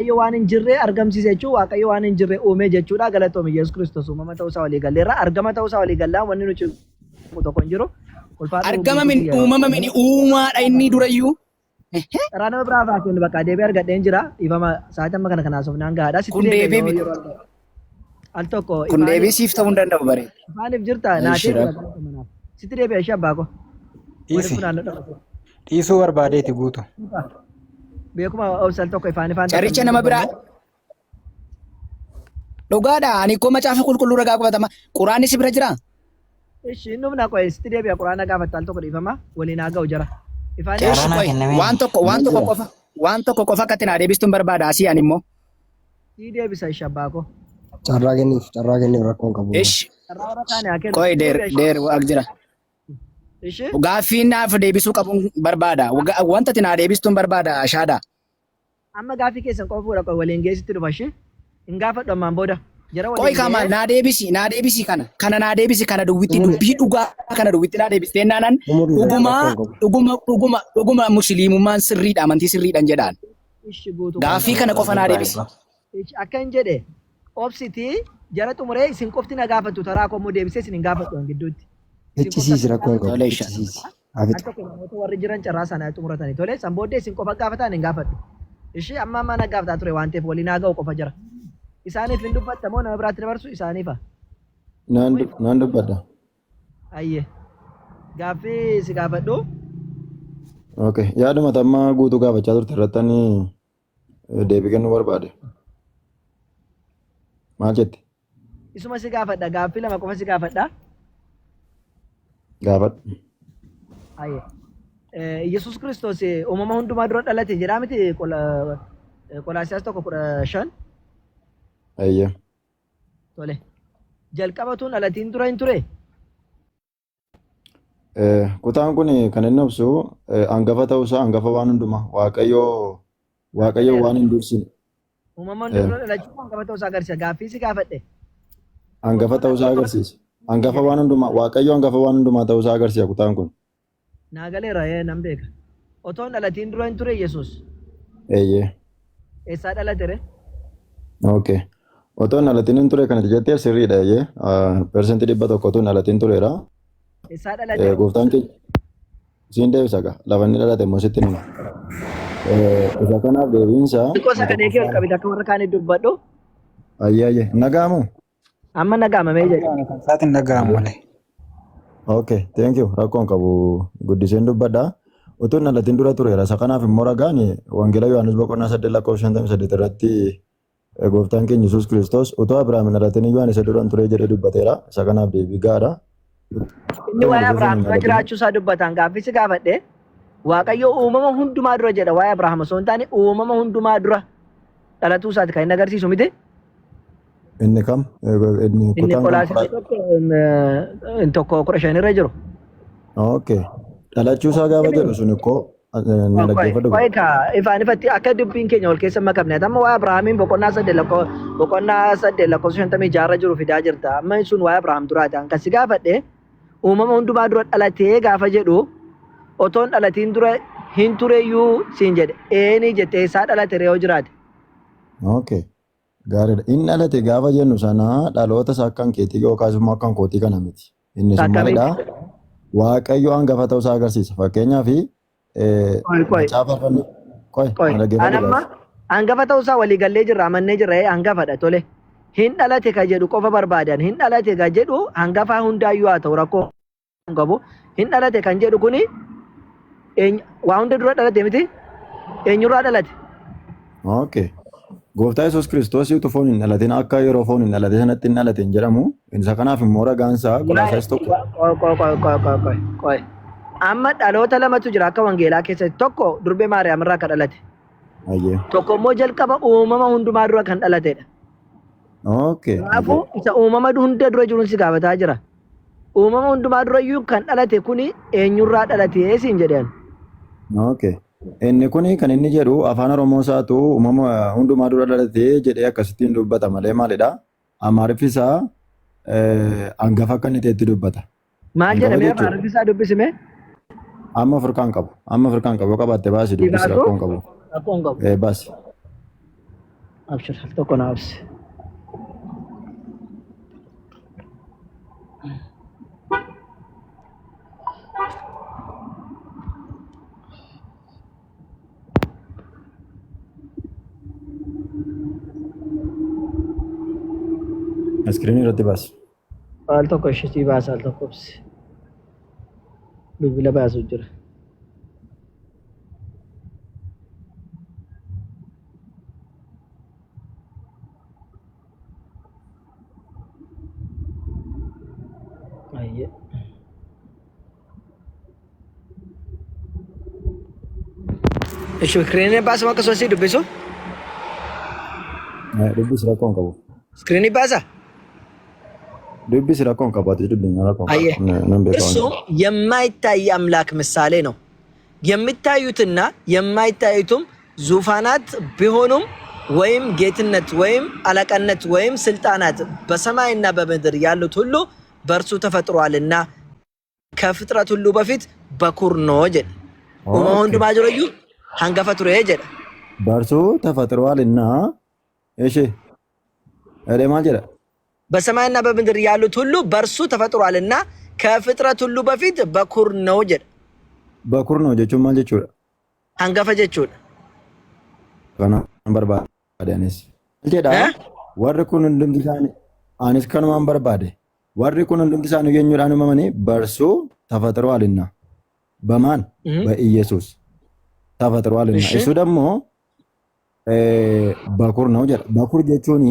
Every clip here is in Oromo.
Waaqayyo waan hin jirre argamsiise jechuun Waaqayyo waan hin jirre uume jechuudha. Galatoomi Yesuus Kiristoos uumama ta'uusaa walii galleerra. Argama ta'uusaa walii gallaa wanni nu cinqu tokko hin jiru. Ulfaadhu Argama guutuu min kiyya. uumama mini uumaadha inni durayyuu. Karaa nama biraa fa'aa kennu bakka deebii argadheen jira. Dhiifama sa'aatii amma kana kanaaf naan gahaadha. Sitti Kun deebi'a deebii yoo miti. yeroo argadhu. Al tokko Kun deebii ifaaniif siif ta'uu hin danda'u bare. ifaaniif jirta naatee Ishi jira rakkoo. galatoomi naaf. Sitti deebi'a ishee abbaa koo. Waliif Dhiisi. funaannoo dhabate. Dhiisuu barbaadeeti guutu. Beekuma obsal tokko ifaan ifaan takka Carricha hin nama biraa dubbanne. dhugaadha. Ani koo macaafa qulqulluu ragaa qabatama. Quraanni si bira jiraa? Ishi inni humna qo'e sitti deebi'a quraana gaafatta al tokko dhiifama waliin haa ga'u jara. Ifaan Ishi Carraa naa qoy kennamee. waan tokko waan tokko qofa waan tokko qofa akkatti naa deebistuun barbaada asii ani immoo. sii deebisa ishi abbaa koo. Carraa kenniif carraa kenniif rakkoon qabu. Ishi Carraa warra kaane haa kennu. qoy Sitti deer deebi'a ishi. deer waaq jira. Ishi Gaaffii naaf deebisuu qabuun barbaada. Wanta ati naa deebistuun barbaada shaada. Amma gaaffii keessan qofa fuudha qoy waliin geessitti dhufa ishi. Hin gaafadhu ammaan booda. Jara Qoy waliin kaamaal ga'ee naa deebisi naa deebisi kana kana naa deebisi kana duwwitti Umuri dubbii dhugaa kana duwwitti naa deebistee naanan umurii dhugumaa rakkoon qabu. dhuguma dhuguma dhuguma musliimummaan sirriidha amantii sirriidhan jedhaan. ishi guutuu Gaaffii kana qofa naa deebisi. Ishi akka hin jedhe obsiti jara xumuree isin qofti na gaafattu taraa koo immoo deebisee isin hin gaafadhu an gidduutti. Isin qofti Fichisiisi akka rakkoon qabu. Tole isha. Fichisiisi. Haa Al fixu. tokko namoota warri jiran carraa sana xumuratanii tole san booddee isin qofa gaafatan hin gaafadhu. Ishii amma amma na gaafataa ture waan ta'eef waliin haa ga'u qofa jira. Isaaniif hin dubbatta moo nama biraatti dabarsu isaaniifa? Naan du- naan dubbadha. Ayyee. Gaaffii si gaafadhu. Okay. Yaaduma amma guutuu gaafachaa turte irratti ani deebii kennuu barbaade. Maal jette? Isuma si gaafadha. Gaaffii lama qofa si gaafadha. Gaafadhu. Ayyee. Yesuus Kiristoos uumama hundumaa dura dhalate jedhaa miti Qolaasiyaas 1:15. Ayyee. Tole. Jalqaba utuu hin dhalatiin dura hin ture? Kutaan kun kan inni ibsu hangafa ta'uusaa hangafa waan hundumaa Waaqayyoo Waaqayyo waan hin dursine Uumama hunda dura dhalachuu hangafa ta'uusaa agarsiisa. Gaaffii si gaafadhe. Hangafa ta'uusaa agarsiisa. Hangafa waan hundumaa Waaqayyo hangafa waan hundumaa ta'uusaa agarsiisa kutaan kun. Naa galeera ee nan beeka. Otoo hin dhalatiin dura hin ture Yesuus. Eeyyee. Eessaa dhalate ree? Okay. Otoo hin dhalatiin hin ture kanatti jetteef sirriidha eeyyee. 100% otoo hin dhalatiin tureera. Eessaa dhalate? Gooftaan keenya siin deebisa gaa. Lafa inni dhalate immoo sitti hima. Isa kanaaf deebiinsa. Xiqqoo sagalee kee ol qabite akka warra kaanii dubbadhu. Ayyee ayyee. Nagaamu. Amma nagaamamee jedhe. Kan isaatiin dhaga'amu malee. Okay, thank you. Rakkoon qabu guddiseen dubbadha. Utuu hin dhalatin dura tureera. Isa kanaaf immoo ragaan Wangeela Yohaannis boqonnaa 8 lakkoofsa 58 irratti gooftaan keenya Yesuus Kiristoos utuu Abiraam hin dhalatin iyyuu ani isa duran ture jedhee dubbateera. Isa kanaaf deebii gahaadha. Inni waa'ee Abrahaam dura jiraachuu isaa dubbataan gaaffii si gaafadhe. Waaqayyo uumama hundumaa dura jedha waa'ee Abrahaam osoo hin taane uumama hundumaa dura dhalatuu isaati kan inni agarsiisu miti. Inni kam? Inni Inni kutaan kam? Qolaasiis tokko inni 1:15 irra jiru. Okay. Dhalachuu isaa gaafa jedhu sun ikkoo na dhaggeeffadhu. Qoy kaa ifaan ifatti akka dubbiin keenya wal keessa hin makamne ati amma waa'ee Abrahaamiin boqonnaa saddeet lakkoo boqonnaa saddeet lakkoofsa 56 irra jiru fidaa jirta. Amma sun waa'ee Abrahaam duraati. An kan si gaafadhe uumama hundumaa dura dhalatee gaafa jedhu otoo hin dhalatiin dura hin tureyyuu siin jedhe. Eenii jette eessaa dhalate ree yoo jiraate? Okay. Gaariidha. Inni dhalate gaafa jennu sana dhaloota isaa akkan keetii yookaas immoo akkan kootii kana miti. Inni sun Akkamii? maalidha? Waaqayyo hangafa ta'uu isaa agarsiisa. Fakkeenyaaf Qoy qoy. macaafa faarfannaa. Qoy, Qoy. na An dhaggeeffadhu amma gaaf. hangafa ta'uu isaa walii gallee jirra amannee jirra hangafadha tole. Hin dhalate ka jedhu qofa barbaadan hin dhalate ka jedhu hangafaa hundaayyuu haa ta'u rakkoo hin qabu. Hin dhalate kan jedhu kuni waa hunda dura dhalate miti eenyurraa dhalate? Okay. Gooftaa Yesuus Kiristoos utuu foon hin dhalatin akka yeroo foon hin dhalate sanatti hin dhalate hin jedhamu. Isa kanaaf immoo ragaan isaa Qolaasaayis 1. Qoy qoy qoy qoy qoy qoy qoy. Amma dhaloota lamatu jira akka wangeelaa keessatti tokko durbee Maariyaam irraa kan dhalate. Ayyee. Tokko immoo jalqaba uumama hundumaa dura kan dhalatedha. Okay. Kanaafuu isa uumama hunda dura jiruun si gaafataa jira. Uumama hundumaa durayyuu kan dhalate kuni eenyurraa dhalate siin jedhe ani. Okay. Inni kuni kan inni jedhu afaan Oromoo isaatu uumama hundumaa dura dhalate jedhee akkasittiin dubbata malee maalidha? Amaariffi isaa hangafa akka inni ta'etti dubbata. Maal Hangafa jedhamee jechuudha. afaan isaa dubbisime? Amma furkaan qabu. Amma furkaan qabu. Yoo qabaatte baasi dubbisi Sibaatu rakkoo hin qabu. rakkoo hin qabu. Eh, baasi. Abshir al tokko na obsi. Iskiriinii irratti baasi. Al tokko ishitii baasa al tokko obsi. Bilbila baasuu jira. Ayyee. Iskiriinii baasuma akkasumas si dubbisu. Dubbisi rakkoo hin qabu. Iskiriinii baasa. Dubbisi rakkoo hin qabu. Ati dubbisi rakkoo hin አየህ qabu. Nan beeka waan እርሱም የማይታይ አምላክ ምሳሌ ነው። የሚታዩትና የማይታዩትም ዙፋናት ቢሆኑም ወይም ጌትነት ወይም አለቅነት ወይም ስልጣናት በሰማይና በምድር ያሉት ሁሉ በእርሱ ተፈጥሯልና ከፍጥረት ሁሉ በፊት በኩር ነው jedhe። Uumama Okay. hundumaa durayyuu hangafa ture jedha። በእርሱ ተፈጥሯልና እሺ እኔ maal jedha? በሰማይና በምድር ያሉት ሁሉ በእርሱ ተፈጥሯልና ከፍጥረት ሁሉ በፊት በኩር ነው jedha። በኩር ነው jechuun maal jechuudha? Hangafa jechuudha። Kana barbaade anis. Maal jedha? እ? Warri kun hundumti isaanii anis kanumaan barbaade. Warri kun hundumti isaanii eenyuudhaan uumamanii በእርሱ ተፈጥሯልና በማን እህ። በኢየሱስ ተፈጥሯልና እሺ እሱ ደግሞ በኩር ነው jedha. በኩር jechuun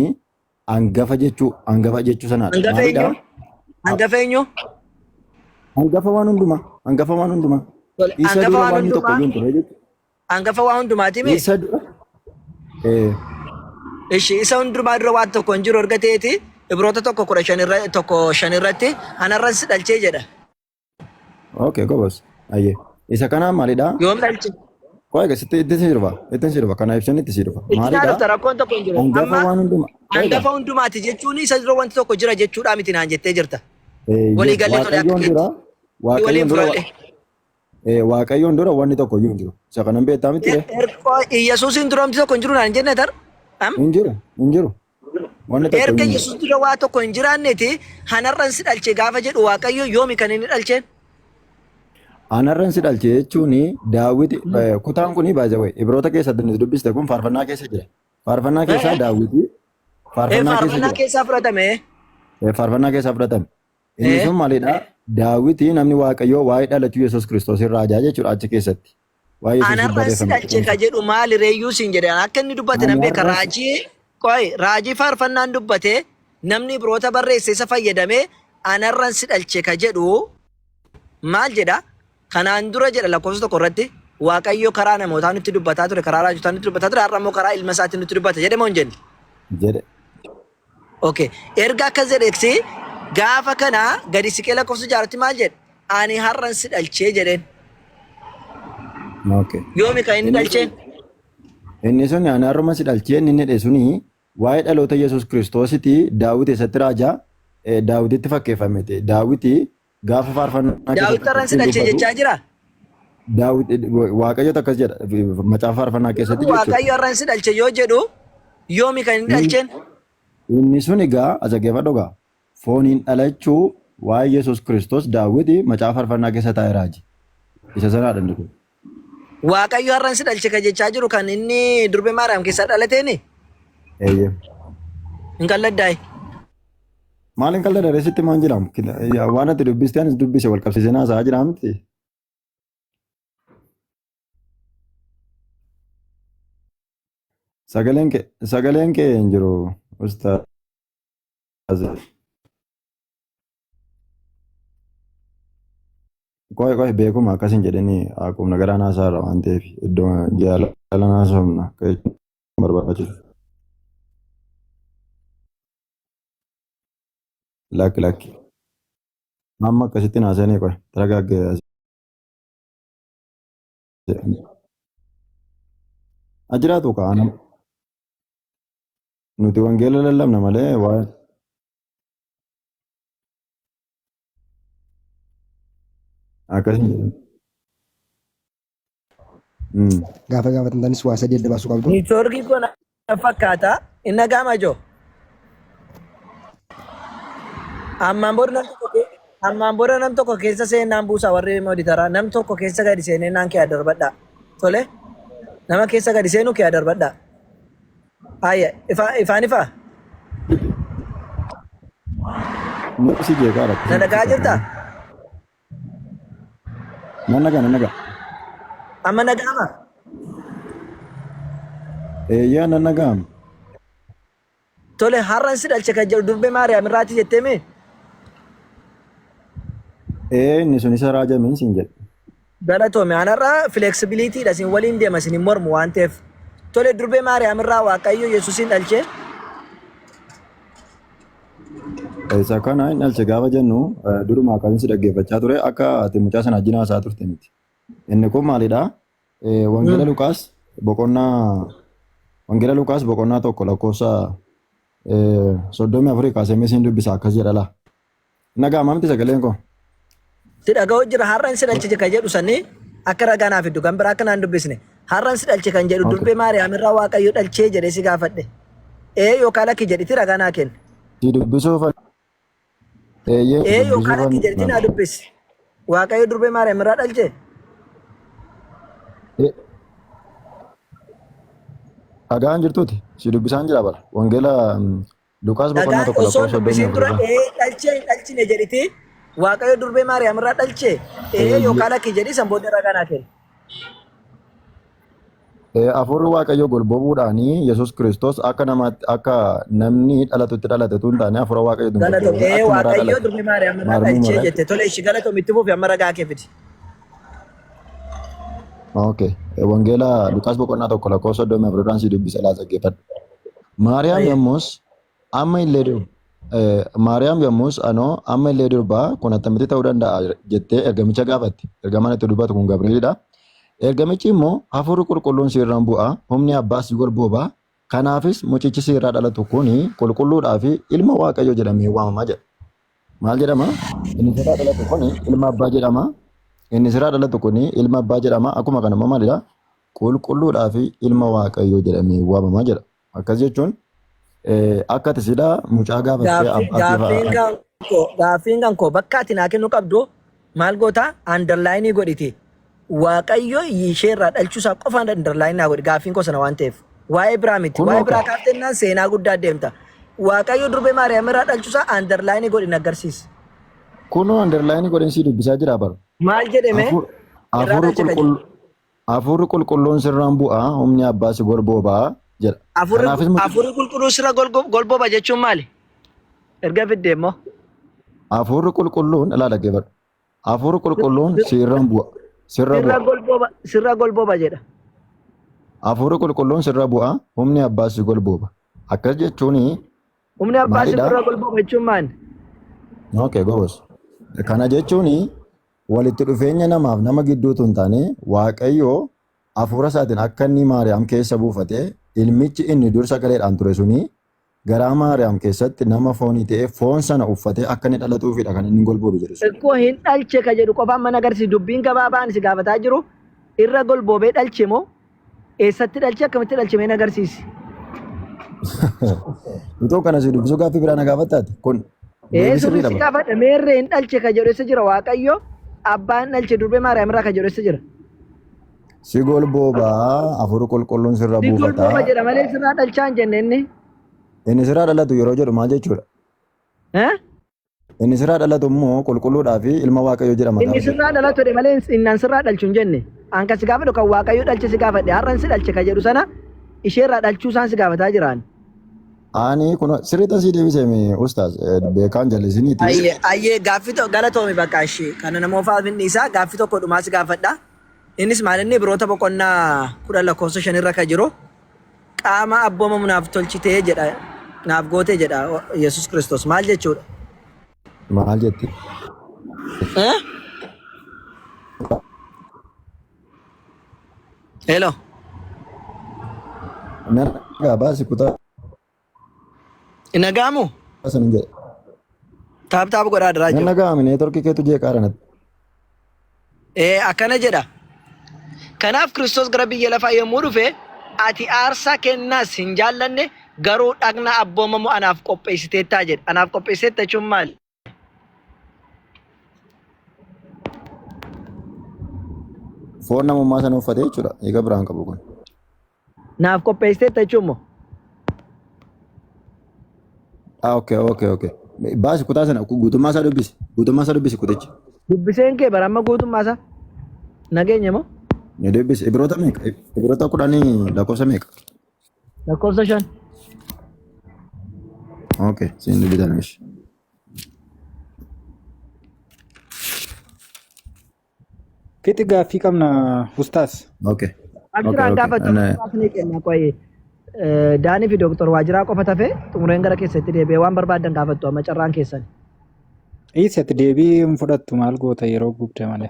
hangafa jechuu hangafa jechuu sanaadha. Hangafa Maalidha? eenyu? Hangafa eenyu? Hangafa waan hundumaa hangafa waan hundumaa Tole, isa hangafa dura waan waan tokko hundumaa iyyuu hin turre jechuudha. hangafa waan hundumaati mee? Isa dura eh, Ishi isa hundumaa dura waan tokko hin jiru erga ta'eeti Ibroota 1:15 irra 1:5 irratti anarran si dhalchee jedha. okay gobos ayyee isa kanaan maalidha? Yoom dhalche? Qoy egaa sitti itti si dhufa itti si dhufa kana ibsan itti si dhufa Itti naa maalidha? dhufta rakkoon tokko hin jiru. Hangafa Amma waan hundumaa qoy egaa hangafa hundumaati jechuun isa dura wanti tokko jira jechuudha miti naan jettee jirta. Walii eeyyee gallee tole akka waaqayyoon keetti. dura Waliin waaqayyoon dura fudhadhe. waaqayyoon dura wanni tokko iyyuu hin jiru isa kanan beektaa miti ree Yesuusin dura wanti tokko hin jiru naan hin jenne tar. Am? hin jiru hin jiru wanni tokko Erga iyyuu hin jiru. Yesuus dura waa tokko hin jiraanneeti hanarran si dhalche gaafa jedhu Waaqayyo yoomi kan inni dhalcheen? Anarran si dhalche jechuun daawwiti kutaan kun baay'ee Ibroota keessatti inni dubbiste kun faarfannaa keessa jira. Faarfannaa keessaa daawwiti faarfannaa keessa Faarfannaa jira. keessaa fudhatame. Faarfannaa keessaa fudhatame. Inni sun maalidha? Daawwiti namni Waaqayyoo waa'ee dhalachuu Yesuus Kiristoos irraa ajaa jechuudha achi keessatti. Waa'ee Yesuus Anarran si barreeffame dhalche ka jedhu maali reeyyuu siin jedhe akka inni dubbate nan beeka Anarran si raajii qoy raajii faarfannaan dubbate namni Ibroota barreesse isa fayyadame anarran si dhalche ka jedhu maal jedha? Kanaan dura jedha lakkoofsa 1 irratti Waaqayyo karaa namootaa nutti dubbataa ture karaa raajotaa nutti dubbataa ture har'a immoo karaa ilma isaatiin nutti dubbata jedhe moo hin jenne? jedhe. Okay. Erga akkas jedheeksi gaafa kana gadi siqee lakkoofsa 6tti maal jedhe? Ani har'an si dhalchee jedheen. Okay. Yoomi kan inni Inni dhalcheen? sun inni sun ani har'uma si dhalchee inni jedhe suni waa'ee dhaloota Yesuus Kiristoositi daawwiti eessatti raajaa daawwititti fakkeeffamete. Daawwiti gaafa faarfannaa Daawit keessatti har'an si ittiin dhalchee dubbatu jechaa jira? Daawit Waaqayyotu akkas jedha macaafa faarfannaa keessatti Garuu jechuudha. Waaqayyo har'an si dhalche yoo jedhu yoomi kan inni dhalcheen? Inni sun egaa as dhaggeeffadhu egaa fooniin dhalachuu waa'ee Yesuus Kiristoos daawwiti macaafa faarfannaa keessa taa'e raaji. Isa sanaadha inni kun. Waaqayyo har'an si dhalche kan jechaa jiru kan inni durbe Maariyaam keessaa dhalateeni? Eeyyee. Hin qalladdaa'e. Maal hin qalladha sitti maan jedhamu? Waan ati dubbiste anis dubbise wal qabsiisee haasa'aa jira miti. Sagaleen kee hin jiru ustaaz. Qoy qoy beekuma akkas hin jedhini akkuma garaa naasaarra waan ta'eef iddoo jaalala naasofna akka jechuun barbaachisu. Lakki lakki. Amma akkasitti naasanii qoy taragaggee. Ajiraatu kaana nuti wangeela lallabna malee waan akkas hin jedhin. Gaafa gaafatamtanis waa sadii adda baasuu qabdu. Niitoorkii kun fakkaata. Hin dhaga'ama ijoo. Ammaan booda nam tokko ammaan booda nam tokko keessa seenaan buusaa warri moditaraa nam tokko keessa gadi seenee naan kee darbadhaa. Tole nama keessa gadi seenuu kee darbadhaa. Haaya ifaan ifaa Nuti jeeqaadha. na dhagaa jirtaa? Nan nagaa nan nagaa. Amma naga'ama? Eeyyaa nan nagaam. Tole har'an si dhalche kan jedhu durbee Maariyaam irraati jettee mee? Ee inni sun isa raajamiin siin jedhe. Galatoome anarraa flexibilityidha isin waliin deema isin hin mormu waan ta'eef. Tole durbee Maariyaam irraa Waaqayyo Yesuusin dhalche. Isa kana hin dhalche gaafa jennu durumaa kan si dhaggeeffachaa ture akka ati mucaa sana wajjin haasaa turte miti. Inni kun maalidha? Wangeela Luqaas boqonnaa Wangeela Luqaas boqonnaa 1 lakkoofsa 34 kaasee mee siin dubbisa akkas jedha laa. Nagaa miti sagaleen koo? Si dhaga'u jira har'an si dhalche kan jedhu sanii akka ragaa naaf fiddu kan biraa akka naan dubbisne. Har'an si dhalche kan jedhu durbee Maariyaam irraa Waaqayyo dhalchee jedhee si gaafadhe. Ee yookaan lakki jedhiti ragaa naa kenni. Si dubbisuuf eeyyee Ee yookaan lakki jedhiti naa dubbisi. Waaqayyo durbee Maariyaam irraa dhalche. Dhagaan jirtuuti. Si dubbisaan jira bara. Wangeela Luqaas boqonnaa Dhagaan 1 osoo lakkoofsa dubbisiin dura 34 irraa. ee dhalchee hin dhalchine jedhiti Waaqayyo durbee Maariyaam irraa dhalche ee Eeyyee. yookaan lakki jedhi san booda ragaa naa kenni. Hafuurri Waaqayyoo golbobuudhaanii Yesuus Kiristoos akka namaatti akka namni dhalatutti dhalate utuu hin taane hafuura Waaqayyootiin Galatoomi. golbobee Ee achuma irraa Waaqayyo dhalate. durbee Maariyaam irraa Maarmuu dhalchee malee. jette. Tole ishi galatoomi itti fufi amma ragaa kee fidi. Okay. Wangeela Luqaas boqonnaa 1 lakkoofsa 34 irraan si dubbisa laa dhaggeeffadhu. Maariyaam yommus amma illee dur Maariyaam yommus anoo amma illee durbaa kun attamitti ta'uu danda'a jettee ergamicha gaafatte. Ergamaan itti dubbatu kun Gabri'eelidha. Ergamichi immoo hafuurri qulqulluun si irraan bu'a, humni abbaa si golbooba, kanaafis mucichi si irraa dhalatu kun qulqulluudhaa fi ilma Waaqayyoo jedhamee waamama jedha. Maal jedhama? Inni sirraa dhalatu kun ilma abbaa jedhama. Inni sirraa dhalatu kun ilma abbaa jedhama. Akkuma kana immoo maalidha? Qulqulluudhaa fi ilma Waaqayyoo jedhamee waamama jedha. Akkas jechuun akka ati silaa mucaa gaafattee Gaaffiin kan koo gaaffiin kan koo bakka ati naa kennuu qabdu maal goota underline godhiti. Waaqayyo ishee irraa dhalchuu isaa qofaan underline naa godhi gaaffiin koo sana waan ta'eef. Waa'ee biraa miti. Kunoo Waa'ee biraa ka kaaftennaan seenaa guddaa deemta. Waaqayyo durbee Maariyaam irraa dhalchuu isaa underline godhi na agarsiisi. Kunoo underline godhin sii dubbisaa jira bara. Maal jedheme irraa Hafuurri dhalche kan jedhu. qulqullu hafuurri qulqulluun sirraan bu'a humni abbaa si golboobaa jedha. Hafuurri Kanaafis mucichi hafuurri qulqulluu sirra golboba jechuun maali? Erga fiddee immoo. Hafuurri qulqulluun ilaa dhaggeeffadhu. Hafuurri qulqulluun sirraan bu'a. Sirra Sirra bu'a. golboba sirra golboba jedha. Hafuurri qulqulluun sirra bu'a humni abbaa si golbooba. Akkas jechuun Humni abbaa maalidha? sirra golboba jechuun maali? Okay, gobos. Kana jechuun walitti dhufeenya namaaf nama gidduutu hin taane Waaqayyo hafuura isaatiin akka inni Maariyaam keessa buufate ilmichi inni dur sagaleedhaan ture suni garaa Maariyaam keessatti nama foonii ta'ee foon sana uffatee akka inni dhalatuufidha kan inni golboobu jedhu sun. Ikkoo hin dhalche ka jedhu qofaan mana agarsiisi. Dubbiin gabaabaan si gaafataa jiru irra golboobee dhalche moo eessatti dhalche akkamitti dhalche mee na agarsiisi. Utuu kana si dubbisuu gaaffii biraa na gaafattaati. Kun Ee deebii sirri sirrii si qaba. gaafadha meerree hin dhalche ka jedhu eessa jira Waaqayyo abbaan dhalche durbee Maariyaam irraa ka jedhu eessa jira. Si golboobaa hafuurri qulqulluun sirra Si buufata. golbooba jedha malee sirraa dhalchaa hin jenne inni. Inni sirraa dhalatu yeroo jedhu maal jechuudha? Eh? Inni sirraa dhalatu immoo qulqulluudhaa fi ilma Waaqayyoo jedhama Inni gaafa jedhu. sirraa dhalatu jedhe malee innaan sirraa dhalchu hin jenne. An kan si gaafadhu kan Waaqayyo dhalche si gaafadhe har'an si dhalche kan jedhu sana isheerraa dhalchuu isaan si gaafataa jiraan. Ani kun sirriitti sii deebisee mee ustaaz beekaan jallisiniiti. Ayyee ayyee gaaffii tokko galatoomi bakka ishee kana nama ofaaf hin dhiisaa gaaffii tokko dhumaa si gaafadha. Innis maal inni Ibroota boqonnaa 10 lakkoofsa 5 irra kan jiru qaama abboomamu naaf tolchitee jedha naaf goote jedha Yesuus Kiristoos maal jechuudha? Maal jetti? Eh? Hello. Nan dhagaa baasi kutaa Nagaamu? sana hin jedhe. Taap taap godhaa diraa Nan jiru. dhaga'ame neetworkii keetu jeeqaadha natti. Ee akkana jedha. Kanaaf Kiristoos gara biyya lafaa yommuu dhufe ati aarsaa kennaas hin jaallanne Garuu dhagna abboomamu anaaf qopheessiteettaa jedhe. Anaaf qopheessiteetta jechuun maali? Foon namummaa sana uffate jechuudha. Hiika biraan qabu kun. Naaf qopheessiteetta jechuun moo? Ah, okay, okay, okay. Baasi kutaa sana guutummaa isaa dubbisi. Guutummaa isaa dubbisi kuticha. Dubbiseen kee bara amma guutummaa isaa nageenya moo? Ni dubbisi. Ibroota meeqa? Ibroota 10 lakkoofsa meeqa? Lakkoofsa 5. Okay, siin dubbitan mishi. Fixi gaaffii qabna ustaas. Okay. Okay, Abshiraan okay. gaafatu Ana ni kenna qoyi. Daanii fi Dooktor Waajiraa qofa tafe xumureen gara keessatti deebi'ee waan barbaaddan gaafattu amma carraan keessan. Dhiisi ati deebii hin fudhattu maal goota yeroo gubde malee.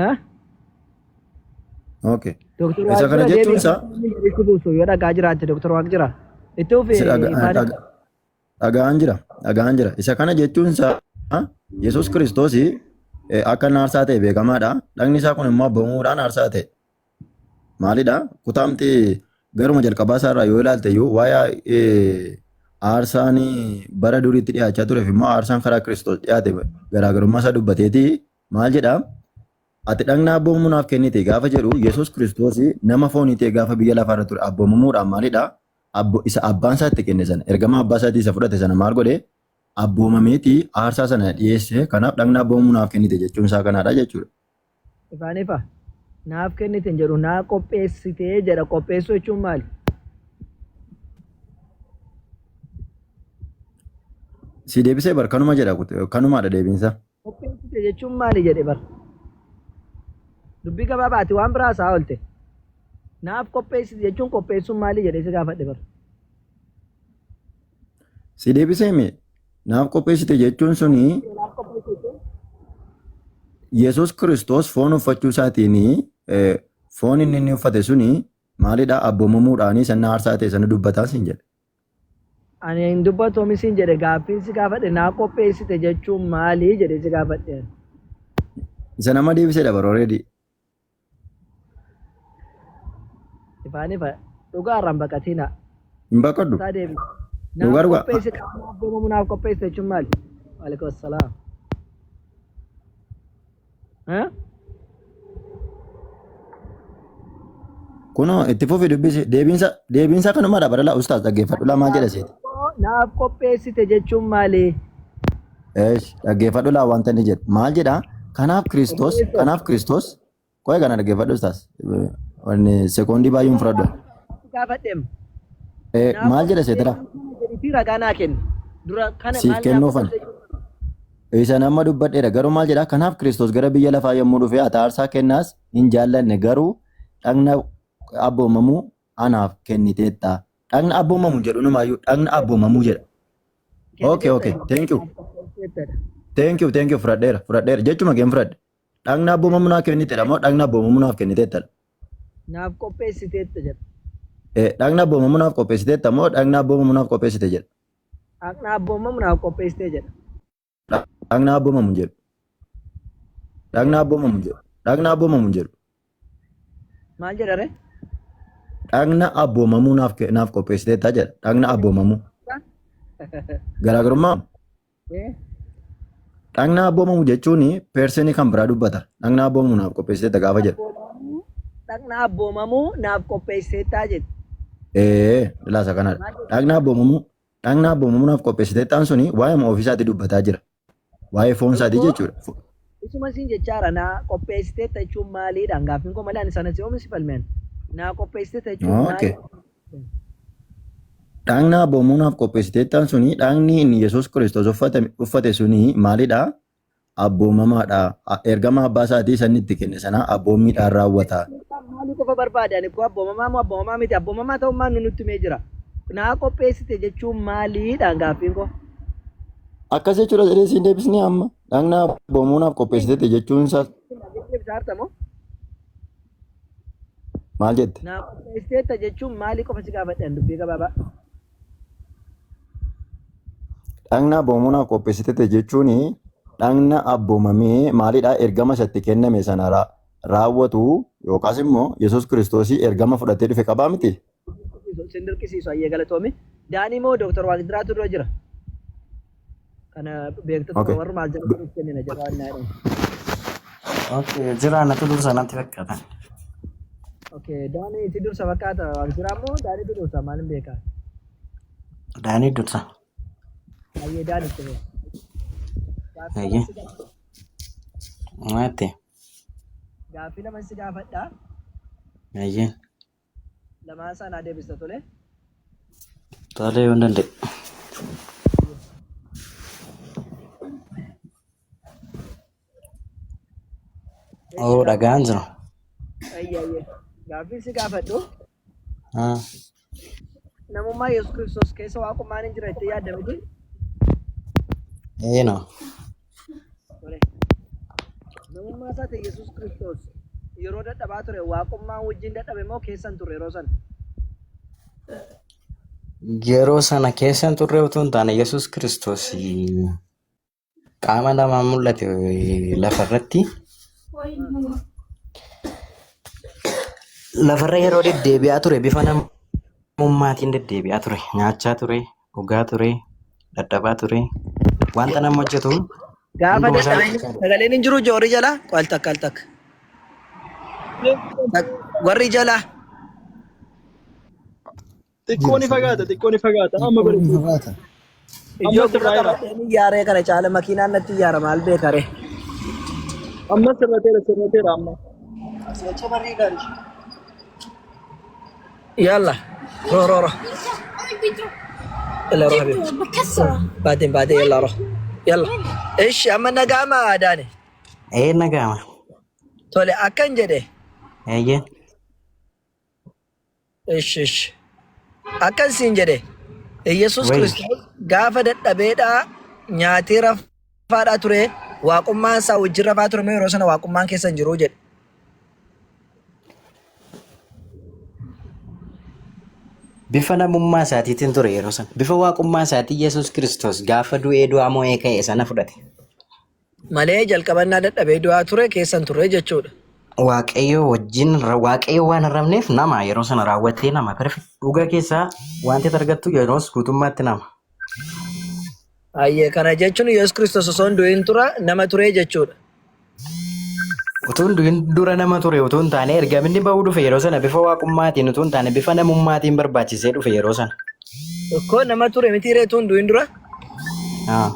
Eh? Okay. Dooktor Isa kana Waajjira jechuun deebii isaa itti buusu yoo dhagaa jiraatte Dooktor Waaqjira. Itti ufi isa ifaan dhaga'aan jira. Dhaga'aan jira. Isa kana jechuun isaa Yesuus Kiristoos akka inni aarsaa ta'e beekamaadha. Dhagni isaa kun immoo abboomamuudhaan aarsaa ta'e. Maalidha? Kutaamti garuma jalqabaa isaarraa yoo ilaalte iyyuu waa'ee aarsaan bara duriitti dhiyaachaa tureef immoo aarsaan karaa Kiristoos dhiyaate garaagarummaa isaa dubbateeti maal jedhaa? Ati dhagna abboomamuu naaf kennite gaafa jedhu Yesuus Kiristoos nama foonii ta'e gaafa biyya lafaarra ture abboomamuudhaan maalidha? Abbo, isa abbaan isaa itti kenne sana ergama abbaa isaatii isa fudhate sana maal godhe? Abboomameeti aarsaa sana dhiyeesse. Kanaaf dhagna abboomamuu naaf kennite jechuun isaa kanaadha jechuudha. Ifaan ifa. Naaf kennite hin jedhu naa qopheessite jedha. Qopheessuu jechuun maali? Si deebisee bar kanuma jedha kanumaadha deebiinsa. Qopheessite jechuun maali jedhe bar. Dubbii gabaabaati waan biraa isaa oolte. Naaf qopheessite jechuun qopheessuun maali jedhee si gaafadhe bar. Si deebisee mee naaf qopheessite jechuun suni Naaf qopheessite jechuun Yesuus Kiristoos foon uffachuu isaatiin foon inni inni uffate suni maalidha abboomamuudhaanii sanna aarsaa ta'e sana dubbataa siin jedhe. Ani hin dubbatu homi siin jedhe gaaffiin si gaafadhe naa qopheessite jechuun maali jedhee si gaafadhe. ani. Isa nama deebisedha bara already. Ifaan ifa dhugaa irraan baqatina. Hin baqadhu. Isaa deebi. Dhugaa Naaf dhugaa. qopheesse qaama abboomamu naaf qopheesse jechuun maali? Waalaikum assalaam. Eh? Kunoo itti fufi dubbisi. Deebiinsa deebiinsa kanumadha barala ustaaz dhaggeeffadhu lamaa jedha seeti. Naaf qopheessite jechuun maali? Eesh dhaggeeffadhu laa wanta inni jedhu. Maal jedha? Kanaaf Kiristoos Qopheessoo. kanaaf Kiristoos qo'ee kana dhaggeeffadhu ustaaz. Wanni sekoondii baay'ee hin fudhadhu. Gaafadheem. Naaf Maal jedha seetira? qopheessite jedhiitii ragaa naa kenni. Dura kana Siif maal naaf kennuufan. qopheessite jechuun Isa nama dubbadheera garuu maal jedha? Kanaaf Kiristoos gara biyya lafaa yommuu dhufe ati aarsaa kennaas hin jaallanne garuu dhagna abboomamuu anaaf kenniteetta. Dhagna abboomamu jedhu numaayyuu dhagna abboomamuu jedha. Okay, okay. Thank you. naaf qopheessiteettadha. Thank you, thank you. Fudhadheera, fudhadheera. Jechuma keen fudhadhe. Dhagna abboomamuu naaf kenniteedha moo dhagna abboomamuu naaf kenniteettadha? Naaf qopheessiteetta jedha. Dhagna abboomamuu naaf qopheessiteetta moo dhagna abboomamuu naaf qopheessite jedha? Dhaqna abboomamu naaf qopheessitee jedha. Dhagna abboomamu jedhu. Dhagna abboomamu jedhu. Dhagna abboomamu jedhu. Maal jedha ree? Dhagna abboomamuu naaf naaf qopheessiteetta jedha. Dhagna abboomamuu. Garaagarummaa dhagna abboomamu jechuun peersenii kan biraa dubbata. Dhagna abboomamu naaf qopheessiteetta gaafa jedhu. Dhaqna abboomamuu naaf qopheessiteettaa jedhe. Ee, laasa kanadha. Maal jedha? Dhagna abboomamuu dhagna abboomamuu naaf qopheessiteettaan suni waa'ee ofiisaati dubbataa jira. Waa'ee foon isaatii jechuudha. Isuma siin jechaara naa qopheessiteetta jechuun maaliidhaan gaaffiin koo malee ani sana si oomishi falmeen. Naa qopheessiteetta jechuun Okay. maali? Dhagna abboomamuu naaf qopheessiteettaan suni dhagni inni Yesuus Kiristoos uffate suni maalidha? Abboomamaadha. Ergama abbaa isaatii sanni itti kenne sana abboommiidhaan raawwata. Maalii qofa barbaade ani koo abboomamaa moo abboomamaa miti abboomamaa ta'ummaan nu nutti himee jira. Naa qopheessite jechuun maaliidhaan gaaffiin koo? Akkas jechuudha jedhee siin deebisnee amma. Dhagna abboomamuu naaf qopheessiteette jechuun isaa Deebisaa harta moo? maal jette? Naa qopheessiteetta jechuun maalii qofa si gaafadhe ani dubbii gabaabaa? Dhagna abboomamuu naaf qopheessiteette jechuun dhagna abboomamee maalidha? Ergama isatti kenname sana raawwatu yookaas immoo Yesuus Kiristoos ergama fudhatee dhufe qabaa miti? Sin dirqisiisu ayyee galatoomi. Daanii moo Dooktar Waaqjiraatu dura jira? Kana beektota Okay. warra maal jedhamu kennina jedha waan naa jedhamu. Okay, jira natu dursa natti fakkaata. Okay, Daanii itti dursa fakkaata. Waaqjiraa immoo Daaniitu dursa maal hin beekaa? Daanii dursa. Baay'ee Daanii itti beeka. Gaaffii lama Ayyee. si gaafadha. Maatti. Gaaffii lama si gaafadha. Ayyee. Lamaan isaa naa deebista tole. Tolee yoo hin danda'e. Eshi Oo gaaffii. dhagaan jiru. Ayyee ayyee. Gaaffii si gaafadhu. Ah. Namummaa Yesuus Kiristoos keessa waaqummaan hin jira jettee yaadda miti? Eenoo. Tole. Namummaa isaa ta'e Yesuus Kiristoos yeroo dadhabaa ture waaqummaan wajjin dadhabe moo keessa hin turre yeroo sana? Yeroo sana keessa hin turre utuu hin taane Yesuus Kiristoos qaama namaa mul'ate lafarratti. Lafarra yeroo deddeebi'aa ture bifa namummaatiin deddeebi'aa ture. Nyaachaa ture, dhugaa ture, dadhabaa ture. Wanta nama hojjetu Gaafa hunduma isaa dadhabee hojjechaa ture. sagaleen hin jiru joorri jala al takka al takka. Warri jala Xiqqoo Jira ni sagalee. fagaata, xiqqoo ni fagaata. Amma Xiqqoo ni bareedu. fagaata. Amma ijoo gurra sirraa'eera. qabadheen iyyaaree kana caala makiinaan natti iyyaara maal beekare. Amma sirrateera, sirrateera amma. Yalla روح روح روح يلا روح حبيبي بعدين بعدين يلا روح يلا ايش اما نقامة داني Ee nagama. تولي اكن جدي Eeyyee. ايش ايش akkan siin jedhe Yesuus Wayi. Kiristoos gaafa dadhabeedhaa nyaatee rafaadhaa ture waaqummaan isaa wajjin rafaa ture moo yeroo sana waaqummaan keessa hin jiru jedhe. Bifa namummaa isaatiitiin ture yeroo sana. Bifa waaqummaa isaatii Yesuus Kiristoos gaafa du'ee du'aa mo'ee ka'e sana fudhate. Malee jalqabannaa dadhabee du'aa ture keessa hin turre jechuudha. Waaqayyo wajjin Waaqayyo waan hin rabneef nama yeroo sana raawwatee nama perfect dhugaa keessaa wanti ati argattu yeroos guutummaatti nama. Ayyee kana jechuun Yesuus Kiristoos osoo hin du'in tura nama ture jechuudha. Utuu hin du'in dura nama ture utuu hin taane ergaminni ba'uu dhufe yeroo sana bifa waaqummaatiin utuu hin taane bifa namummaatiin barbaachisee dhufe yeroo sana. Ikkoo nama ture miti ree utuu hin du'in dura Ah.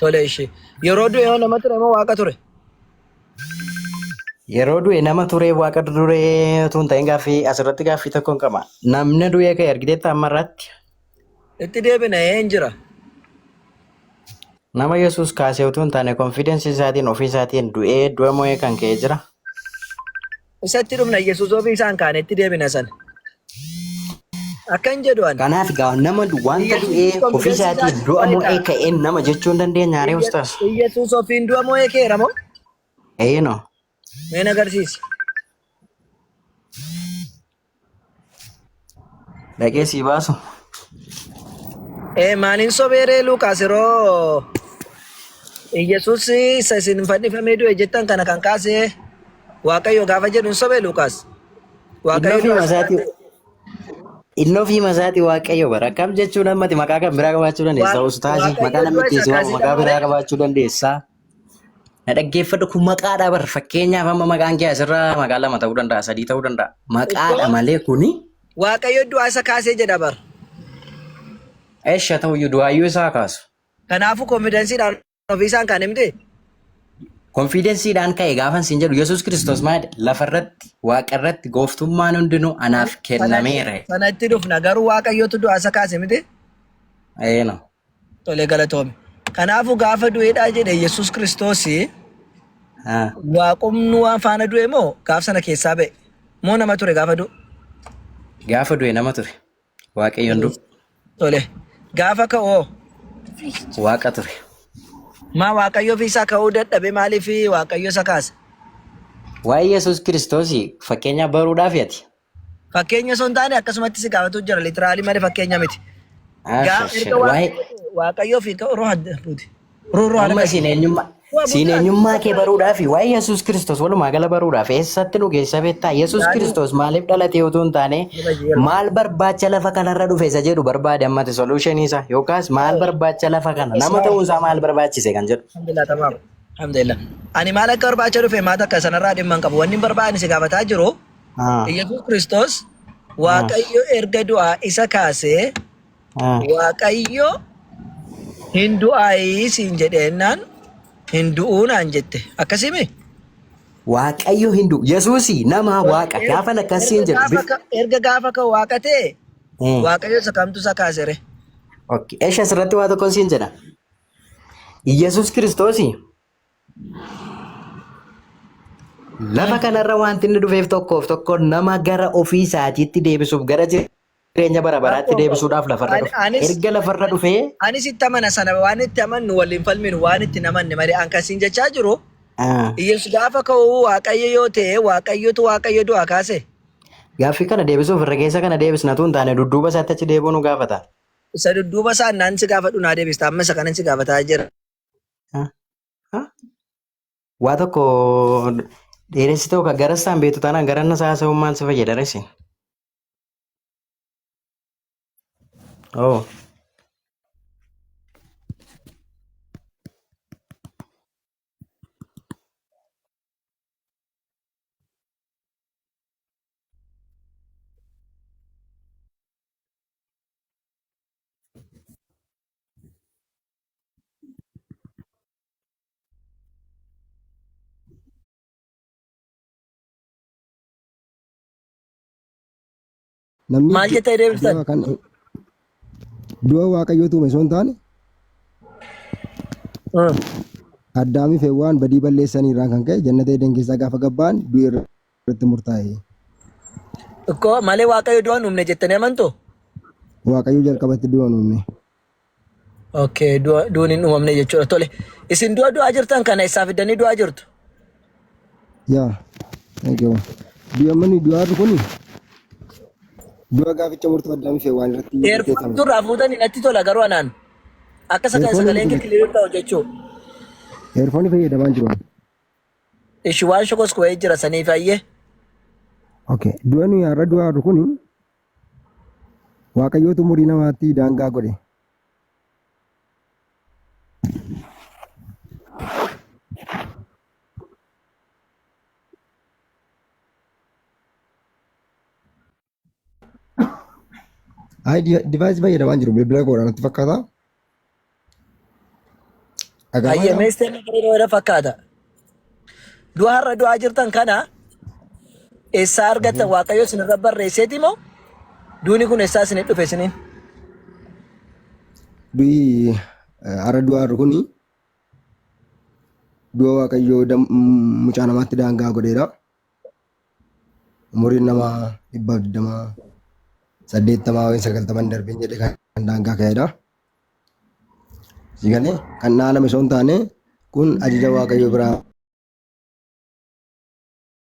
tole ishee. Yeroo du'e hoo nama ture moo waaqa ture? Yeroo du'e nama ture waaqa duree utuu hin ta'in gaaffii asirratti gaaffii tokko hin qaba. Namni du'e ka'e argiteetta amma irratti Itti deebina ee hin jira. nama Yesuus kaasee utuu hin taane konfiidensii isaatiin ofii isaatiin du'ee du'a mo'ee kan ka'e jira. Isatti dhumna Yesuus ofii isaan kaane itti deebina sana. Akkan jedhu ani. Kanaaf egaa nama wanta Yesuus du'ee ofii konfiidensii isaatiin isaatiin du'a mo'ee mo'ee ka'a. ka'een nama jechuu hin dandeenya haree ustaas. Yesuus ofiin du'a mo'ee ka'eera moo? Eenoo. Mee na agarsiisi. Dhaqee sii baasu. Ee maaliin sobeeree Luukaas yeroo Yesuus isa isin fannifamee du'e jettan kana kan kaase Waaqayyo gaafa jedhu hin sobee Luukaas. Inni Waaqayyo ofii du'a isa masaatii kaase. inni ofii masaatii Waaqayyo bara akkam jechuun ammati maqaa kan biraa qabaachuu dandeessa. Waaqayyo Ustaasii maqaa namni du'a ittiin isa si waamu kaase maqaa biraa malee qabaachuu dandeessa. Na dhaggeeffadhu kun maqaadha bara fakkeenyaaf amma maqaan kee asirraa maqaa lama ta'uu danda'a sadii ta'uu danda'a. Maqaadha iddoo malee kuni Waaqayyo du'a isa kaasee jedha bara. eesha ta'uyyuu du'aayyuu isaa kaasu. Kanaafuu konfidensiidhaan ofii isaan kan himte Konfiidensiidhaan ka'e gaafan siin jedhu Yesuus Kiristoos maal jedhe? Lafarratti waaqarratti gooftummaan hundinuu anaaf sanatti kennameera. sanatti dhufna garuu Waaqayyotu du'a isa kaase miti Eeno. tolee galatoome. Kanaafuu gaafa du'eedhaa jedhe Yesuus Kiristoos Ah. waaqumnu waan faana du'e moo gaaf sana keessaa ba'e moo nama ture gaafa du'u? Gaafa du'e nama ture. Waaqayyoon du'u. Tole gaafa ka'oo Waaqa ture. maa Waaqayyo ofii isaa ka'uu dadhabe maaliif Waaqayyo isa kaase? Waa'ee Yesuus Kiristoos fakkeenya baruudhaaf ati. Fakkeenya osoo hin taane akkasumatti si gaafatu jira literaalii malee fakkeenya miti. Gaafa erga Waa'ee Waaqayyo Waaqayyo ofii ka'u roha buuti. Roo roha amma lafa isin eenyummaa Du'a Siin bulchaati. eenyummaa kee baruudhaaf waa'ee Yesuus Kiristoos walumaa gala baruudhaaf eessatti nu geessa beektaa? Yesuus Yaani Kiristoos maaliif dhalate utuu hin taane maal barbaacha lafa kanarra dhufe isa jedhu barbaade ammati solution isaa yookaas maal barbaacha lafa kana nama ta'uun isaa maal barbaachise kan jedhu. Alhamdulillah tamaam. Alhamdulillah. Ani maal akka barbaacha dhufe maal akka sanarraa dhimma hin qabu. Wanni hin barbaanne si gaafataa jiru Ah, Yesuus Kiristoos ah, Waaqayyo erga du'aa isa kaasee ah. Waaqayyo hin du'aayii siin jedheennaan hin du'uu naan jette. Akkasimi? Waaqayyo hin du'u. Yesuusi nama waaqa gaafa akkasiin Erga jedhu gaafa bif erga gaafa ka'u waaqa ta'e Eh, Waaqayyo isa kamtu isa kaasere? okay. Eesha asirratti waa tokko siin jedha. Yesuus Kiristoosi lafa kanarra wanti inni dhufeef tokkoof tokko nama gara ofii isaatiitti deebisuuf gara jireenya bara baraatti Rakkoo hin qabu. deebisuudhaaf lafarra Ani dhufe. anis Erga lafarra dhufee anis itti amana sana waan itti amannu waliin falminu waan itti hin amanne malee an kasiin jechaa jiru ah, Yesuus gaafa ka'u Waaqayyo yoo ta'e Waaqayyotu Waaqayyo du'aa kaase. gaaffii kana deebisuuf irra keessa kana deebisnatu hin taane dudduuba isaatti achi deebi'uu nu gaafata. Isa dudduuba isaa naan si gaafadhu naa deebista amma isa kanan si gaafataa jira. Ah, ah. Waa tokko dheeressitoo kan garas isaan beektu taanaan garanna isaa haasa'uun maal si fayyada reessi? Oh. Namni Maal jettee deebiftan? du'a kan du'a waaqayyootu uume osoo hin taane Addaamii fi Hewwaan badii balleessanii irraan kan ka'e jannata Eden keessaa gaafa gabba'an du'i irratti murtaa'e. Ikkoo malee waaqayyo du'a hin uumne jettanii amantu? Waaqayyo jalqabatti du'a hin uumne. Okay, du'uun hin uumamne jechuudha. Tole, isin du'a du'aa jirtan kana eessaa fiddanii du'aa jirtu? Yaa, thank you. Du'a manni du'aa kun du'a gaaficha murtoo Addaamii fi Hewwaan irratti Eerfoon murteeffame. turraa fuutanii natti tola garuu anaan. Akka Eerfoon sagaleen kee kiliir ta'u jechuu. Eerfoonii fayyadamaa jiru. Ishi waan shokos kuwee jira saniif ayyee. Okay. Du'a nuyi har'a du'aa jirru kun Waaqayyootu umurii namaatti daangaa godhe. Ayi device fayyadamaa jiru bilbila koodhaan natti fakkaata. Dhaga'amaa Ayyee jiraa? meesteen yeroo fakkaata. Du'a har'a du'aa jirtan kana eessaa argattan waaqayyo isinirra barreesseeti moo duuni kun eessaa isinii dhufe isiniin? Du'i har'a du'aa jirru kun du'a Waaqayyoo mucaa namaatti daangaa godheera. Umuriin namaa 120 80 yookiin 90 hin darbin jedhee kan daangaa ka'edha. Si galee kan dhaalame osoo hin taane kun ajaja Waaqayyoo biraa